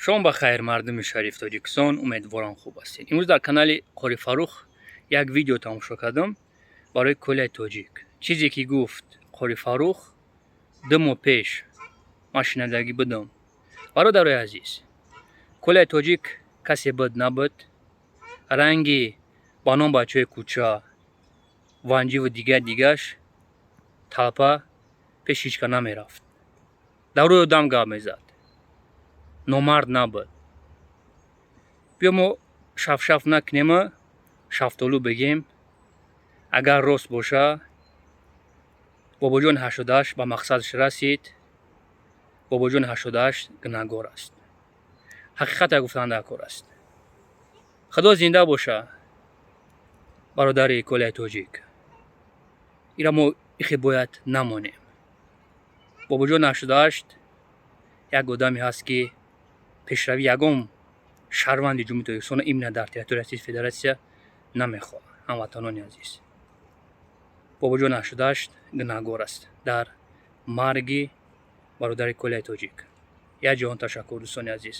Шом ба хайр, мардуми шариф Тоҷикистон. Умедворам, хуб ҳастед. Имрӯз дар канали Қори Фаррух як видео тамошо кардам барои Коляи Тоҷик. Чизе ки гуфт Қори Фаррух, 2 моҳ пеш ман шинадагӣ будам. Бародарои азиз, Коляи Тоҷик касе буд набуд, ранги ба ном бачаҳои кӯча, ванҷиву дигар дигаш талпа пеш ҳичка намерафт, дар рӯи одам гап мезад, номард набуд. Биё, мо шафшаф накунема, шафтолу бигем. Агар рост боша, Бобоҷони 88 ба мақсадаш расид. Бобоҷони 88 гунаҳгор аст, ҳақиқата гуфтан дар кор аст. Худо зинда боша, бародари Коляи Тоҷик. Ира мо ихе бояд намонем. Бобоҷони 88 як одаме ҳаст, ки пешравӣ ягон шаҳрванди Ҷумҳурии Тоҷикистон, именно дар территорияи Российской Федерация, намехоҳад. Ҳамватанони азиз, Бобоҷони 88 гунаҳгор аст дар марги бародари Коляи Тоҷик. Як ҷаҳон ташаккур, дӯстони азиз.